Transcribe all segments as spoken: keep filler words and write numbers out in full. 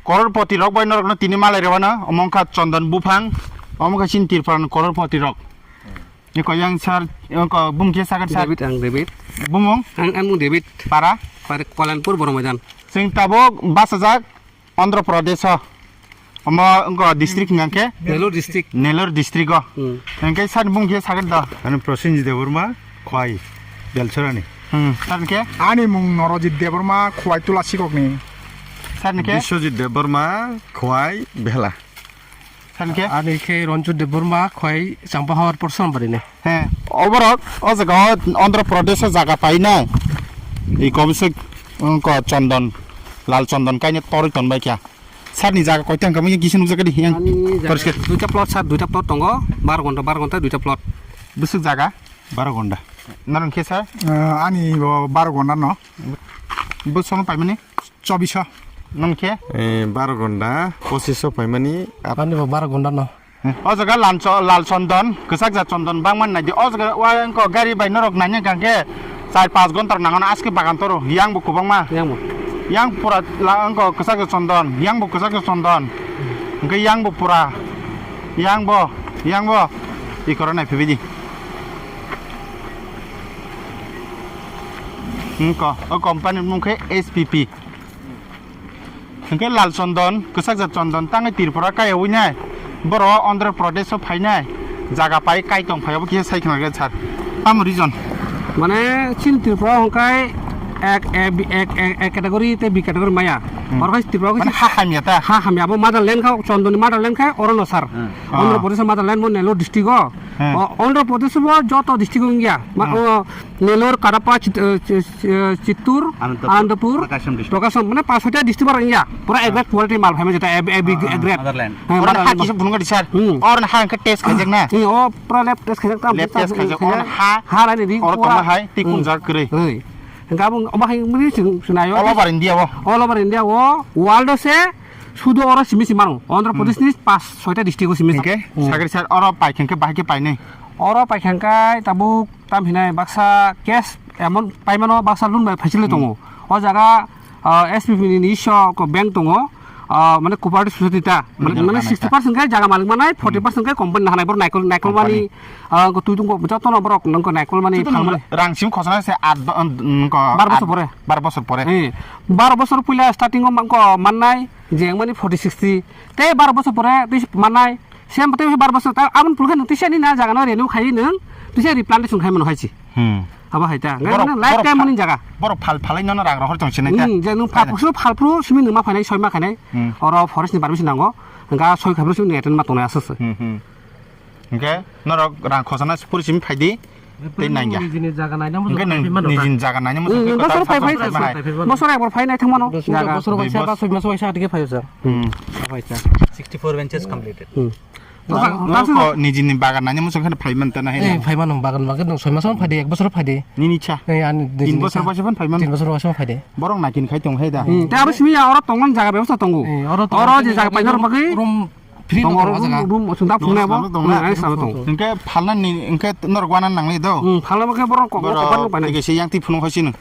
Kororpoti rok bai norokno tini malai rwano, omo wngkha Chondon buphang, omo wngkha chini Tripura ni kororpoti rok. Eko yang sir, eko bumung khe sakha sir. David, ang David. Bumung? Ang, ang David. Para? Para Kolanpur Boromaidan. Chwng tabuk bachajak Andhra Pradesh o. Omo wngkha district hwnkha khe? Nellore district. Nellore district o. Hmm. Hwnkhe sir ni bumung khe sakha da. Ani Prosenjit Debbarma, Khwai, Belchorani. Hmm. Sir ni khe? Ani mung Norojit Debbarma, Khwai Tulasikok ni. Sir ni khe? Biswajit Debbarma, Khwai, Bhela. Sir ni khe? Ani khe Ranjit Debbarma, Khwai Champahor Porson Bari ni. He, oborok o jaga o Andhra Pradesh o jaga painai. I kobisik wngkha Chondon, Lal Chondon kainwi torwi tonbai kha. Sir ni jaga koita wngkha, mui kisa nukjakha di yang. Ani jaga poriskar. Duita plot sir, duita plot tongo, baro gonta, baro gonta duita plot. Bwswk jaga? Baro gonda. Norok khe sir? Ah, ani bo baro gonda no. Bwswk paimani? Chobbish o. Nwng khe? Eh, baro gonda, pochish o paimani. Ani bo baro gonda no. O jaga lancho-, lal chondon, kwchak ja chondon bangmani naidi. O jaga wa wngkha gari bai norok naina hwnkha khe char panch ghonta rok nango na aske bagan toro. Yang bo kwbangma. Yang bo. Yang pura la wngkha kwchak ja chondon, yang bo kwchak ja chondon. Hwnkhe yang bo pura. Yang bo, yang bo. Ikoro nai phibidi. Wngkha, o company mung khe S P P. Hwnkhe Lal Chondon, kwchak ja Chondon, tangwi Tripura kaiyawi nai, boro Andhra Pradesh o phainai, jaga pai kai tong phai, obo kisa sai khna rwdi sir. Tamo reason? Mane, chini Tripura hwnkhe ek, A, B, ek, ek, A category tei B category maya. Hmm. Oro khe Tripura khe mane ha hamya ta? Ha hamya, abo motherland kha, Chondon ni motherland kha, oro no sir. Hmm. Andhra Ah. Pradesh motherland bo Nellore district o. Hmm. O, Andhra Pradesh bo joto district o wngya. Ma-, Hmm. o, Nellore, Kadapa, Chit-, eh, Chi-, Chi-, eh, Chittoor, Anantapur, Anantapur, Prakasam district. Prakasam, mane, panch soita district bar wngya. Pura exact quality mal phaima jeta, ab-, ab-, Ah, exact. Motherland. Eh, oro motherland. Ha kisa phunukha di sir. Hmm. Oro ha hwnkhe test khaijak na? Hmm, o pura lab test khaijak, tam, lab tam, test khaijak. Oro ha, ha lai di, oro pura tongma hai, twi hmm. Kunjak kwrwi. Hey. Hwnkhe abo, obo hai mani sing-, sinayo. All over India o. All over India o, world o se sudu oro simi si mano. Andhra Hmm. Pradesh ni panch soita district o simi. Hwnkhe, Hmm. sagri sir, oro pai hwnkhe bahai khe painai. Oro pai hwnkhe tabuk Tam hinai baksa cash amount paimano baksa loan bai phaisile Hmm. tongo. O jaga, ah, S P P ni iso ko bank tongo. Ah, mane cooperative society ta. Mane, Hmm. mane sixty percent khe jaga malik manai, forty percent khe company na hanai, bor naikol, naikol mani, Company. Ah, ko tui tungko joto no borok nang ko naikol mani, Chutu phal mani. Rang sim khosna se at do-, an, ko Bar bosor at pore. Bar bosor pore. Eh, bar bosor puila starting o man ko mannai, jeng mani forty sixty. Te bar bosor pore tei mannai, Same tei bar bosor ta aboni pulkhe nwng tisa ni na jaga no renew khai nwng tisa replantation khai mano hai si. Hmm. Abo hai ta. Borok, Nang life borok time phal-, mani jaga. Borok phal phalai nono rang rohor tong sinai ta. Hmm, je nwng phal Hai. Kusuro phal phuru simi nwng ma phainai soi ma khainai. Hmm. Oro forest ni permission nango. Hingka soi khaibro simi nwng attend ma tongnai aswk se. Hmm, hmm. Hingke norok rang khosana se phuru simi phaidi. Tei nangya. Nijini jaga naina muchung Hingke khe nwng phai mano ta. Nijini jaga naina muchung Hmm, khe bosor kota phai phai. Bosor phai phai mano. Bosor ekbar phai nai thang mano. Bosor, jaga. Bosor Dui waisa bos- ba soi mas waisa adige phai sa. Hmm. Sixty-four benches completed. Hmm. Nwng, nwng ko nijini bagan nani muchung kheno phai man tana hai Eh, na. Phai mano bagan bagan nwng soi mas phai de, ek bosor phai de. Nini cha. Eh, ani Tin bosor baisa phai man. Tin bosor baisa phai de. Borok nakin khai tong hai da. Hmm, te abo simi ya oro tongon jaga bebosta tongo. Eh, oro tongo. Oro je jaga painor bagwi Room free tongo, no tongo room, jaga. Room sunda phunai bo. Tongo, tongo. Hmm, ani sabo tongo. Hingke phalna ni, hingke norok wana nangli do. Hmm, phalna bagwi borok kok Borok kok kok kok kok kok. Tege se yang ti phunuk hai sino.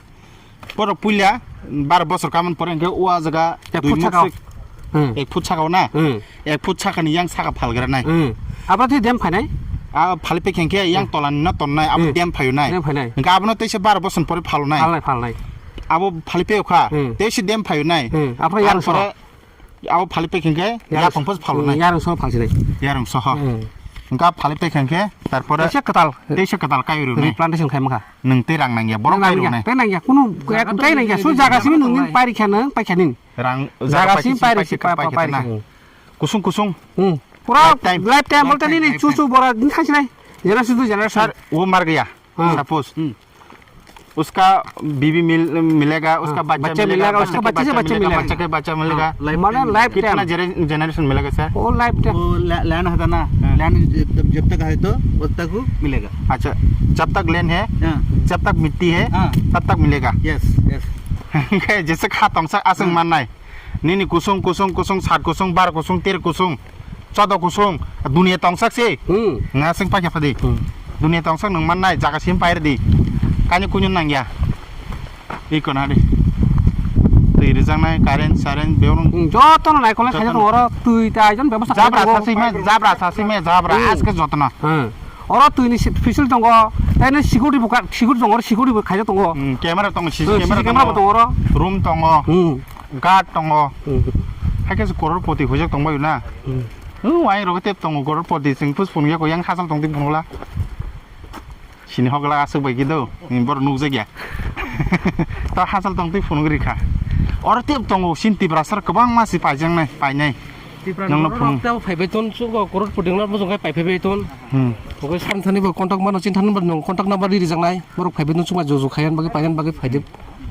Borok puila bar bosor kamon pore hingke o jaga Ek dui foot muk saka. Sik. Hmm. Ek foot saka na. Hmm. Ek foot saka ni yang saka phalgra nai. Hmm. Abo the dem phainai? A phali pe khengke yang Hmm. tolan na ton nai, abo Hmm. dem phayu nai. Dem phainai. Hingke abono teisa bar bosor pore phalu nai. Phalnai, phalnai. Abo phali pe kha, Hmm. teisa dem phayu nai. Hmm. Abo yang Ar pore soro. Abo phali pek hingke Yarung yapang so-, pos phalnai. Yarung so phalsinai. Yarung soho. Hmm. Hingka phali pek hingke tarpore Teisa kwtal. Teisa kwtal kai rwnai. Replantation khai mangkha. Nwng tei rang nangya, borok Rang kai nangya, rwnai. Tei nangya, kunu Jaga tei to nangya. Su nini jaga jaga simi to nungni nai. Pairi kha nang, paikha nin. Rang Jaga jaga simi paisi pairi, paisi pa-, pa-, paikha pairi na. Kha. Kusung kusung. Hmm. Pura Lifetime. Lifetime bolte Lifetime, nini lifetime. Chuchu bora din khansinai. Generation to generation. Sir, wo mar gaya. हाँ। सपोज, हम्म। उसका बीवी मिल-, मिलेगा, उसका हाँ, बच्चा बच्चा मिलेगा, मिलेगा, बच्चा उसका के बच्चा से बच्चा बच्चा मिलेगा, मिलेगा। बच्चा के बच्चा मिलेगा। हाँ, लाइफ टाइम। माने लाइफ कितना टाइम। जेरे-, जनरेशन मिलेगा, सर? वो लाइफ टाइम। वो लै-, लैंड होता ना, हाँ। लैंड जब, जब तक है तो, वो तक वो मिलेगा। अच्छा, जब तक लैंड है, हाँ। जब तक मिट्टी है, हाँ। तब तक मिलेगा। Yes, yes. जैसे खा तंगसा आसंग हाँ। माननाय। Nini kusung, kusung, kusung, sat kusung, bar kusung, ter kusung, chodo kusung, dunia tongsak se. Hmm. Nga sing paikha phadi. Hmm. Dunia tongsak nung mannai, jaga sim pair di. Kani kunyo nangya. Iko na di. Twi Twi rijaknai, current, current, bebak. Hmm, jotono naikolnai khaijak tongo oro, twi tai jon bebosta khaijak tongo. Jabra sasima, jabra sasima, jabra, hmm, aske jotono. Hmm. Oro twi ni si-, fisil tongo, tai ni security bo ka-, security tongo, oro security bo khaijak tongo. Hmm, camera tongo, C C, hmm, camera tongo. C C camera bo tongo oro. Room tongo. Hmm. Guard tongo. Hmm. Hai khe se crorepoti huijak tongbaio na. Hmm. Hmm, ayang rok tep tongo crorepoti, chwng pus phunukya ko yang hachal tongtwi phunukla. Sini hokla aswk bai kido, ni bor nukjak ya. To hachal tongtwi phunuk rikha. Oro tep tongo, sin Tiprasa kwbangma si paijaknai, painai. Nongno phunuk. Tei phaibai ton, chugo crorepoti wngna bujong kai pai phaibai ton. Hmm. Oke, san thani bo contact mano, chin thani bo nong contact number ri rijaknai. Borok phaibai ton, chuma jojo khaiyan bagwi, paiyan bagwi phaidi.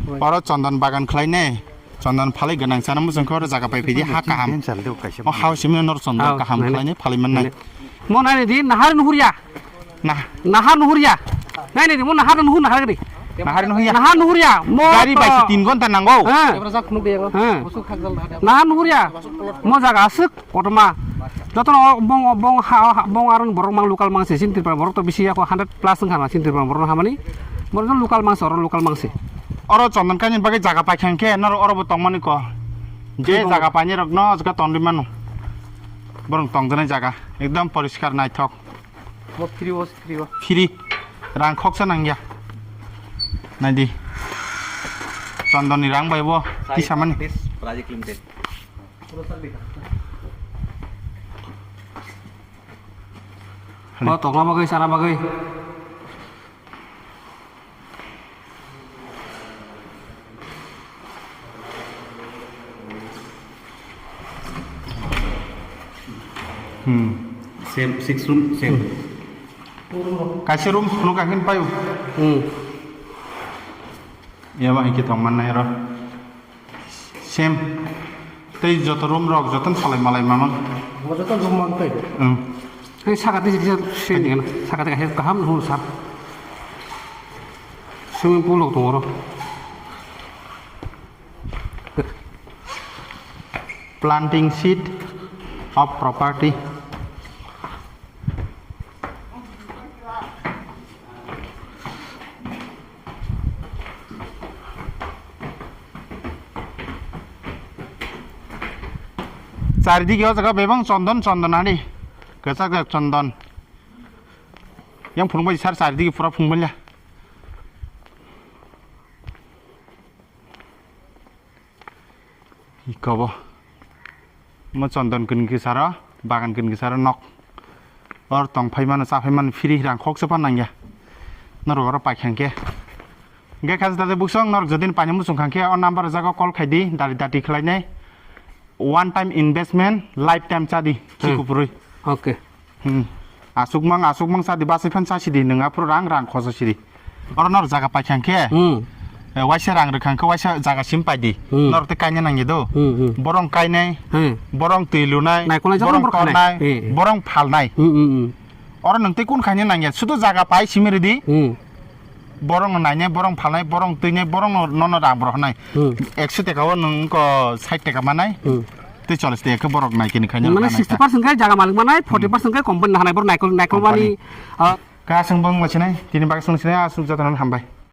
Oro chondon bagan khlainai. Chondon phalwi gwnang chana muchung khe oro jaga pai phidi ha kaham. O hao simi nor chondon kaham khlainai phalwi mannai. Mo naini di nahar nuhurya. Nah. Nahar nuhurya. Naini di mo nahar nuhur nahar gri. Nahar nuhurya. Nahar nuhurya. Mo gari to bai se tin ghonta nango. Ha. Ha. Nahar nuhurya. Mo jaga aswk. Kotorma, jotono o bong, o bong ha, ha, bong aron borok mang local mang se, sin Tripura borok to bisi yako hundred plus wngkha na sin Tripura borok no hamani. Borok no local mang se, oro local mang se. Oro chondon kaini bagwi jaga paikha hwnkhe, norok oro bo tongmani ko. Je jaga paini rok no jaga tongwi mano. Borok tongjaknai jaga, ekdom poriskar naithok. Bo free, bo free, bo. Free. Rang khoksa nangya. Naidi. Chondon ni rang bai bo tisamani. This Project Limited. O tokla bagwi, sana bagwi. Hmm. Same, six room, same. Kaisa room phunuk kha hwn paio. Hmm. Yaba hwnkhe tong mannai oro. Same. Tei joto room rok joto salai malai mamang. Bo joto room mang tei. Hmm. Tei saka tei kisa se ni sakate kaisa kaham room sar. Swimming pool rok tongo oro. Planting seed of property. Charidige o jaga bebak chondon, chondon ani. Kwchak jak chondon. Yang phunukbai sar charidige pura phunukbai ya. Ikobo. Mo chondon kini kisaro, bagan kini kisaro nok. Or tong phai mano, cha phai mano, free rang khoksa phan nangya. Norok oro paikha hwnkhe. Hwnkhe kha jata de buksong norok jodin paina muchung kha hwnkhe o number o jaga call khai di, dari dati khlai nai. One time investment, lifetime chadi, hmm, chikupurui. Okay. Hmm. Asukmang, asukmang chadi, basai phan chasi di, nwng aphuru rang, rang khosa sidi. Oro nor jaga paikha hwnkhe, hmm, eh, waisa rang rwkha hwnkhe, waisa jaga sim pai di. Hmm. Nor tei kaina nangya do. Hmm, hmm. Borong kainai, hmm, borong twi lunai, naikolnai borong jabon borok tornai, khanai. Hmm. Borong phalnai. Hmm, hmm, hmm. Oro nwng tei kun khaina nangya, sudu jaga pai simi rwdi. Hmm. Borok no nainai, borok phalnai, borok twinai, borok no, nono rang borok hwnai. Hmm. Ekso teka o nwng ko sait teka manai. Hmm. Tei chollish teka khe borok nai kini khaina. Mane rang sixty percent khe jaga malik manai, hmm, forty percent khe company no hanai, borok naikol, naikol mani, company. Ah. Ka swng bang machinai, tini bak swng sinai, aswk joto no hambai.